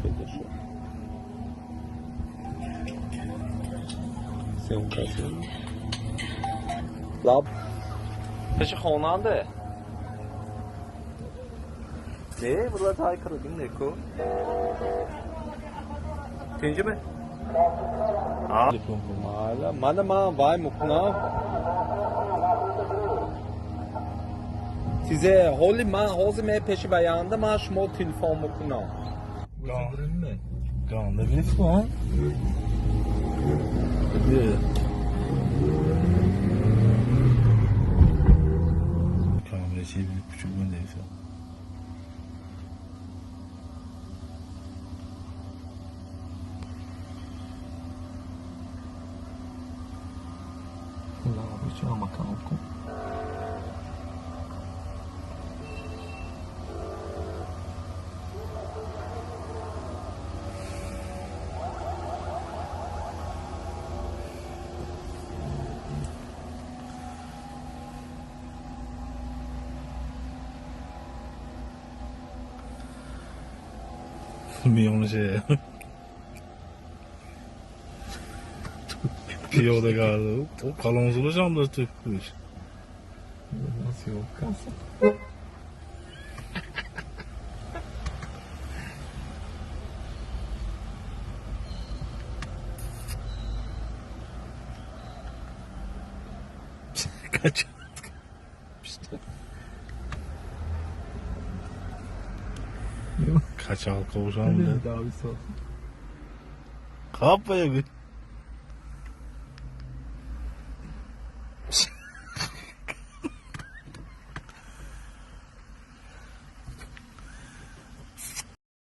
Пайдо шуд. Съёмка. Лаб. Пеши хонанде. Не, була тай кардим неку. Тинҷиме? Майла, мана ман вай мекунам. Сизе, ҳоли ман ҳозир ме пеши ваянда ман шумо телефон мекунам. Ganda telefon. Камера küçük neyse. Миёнаше пиёда гарду калонзулашам дошт куш. Kaç. Качал ковшам да. Капая.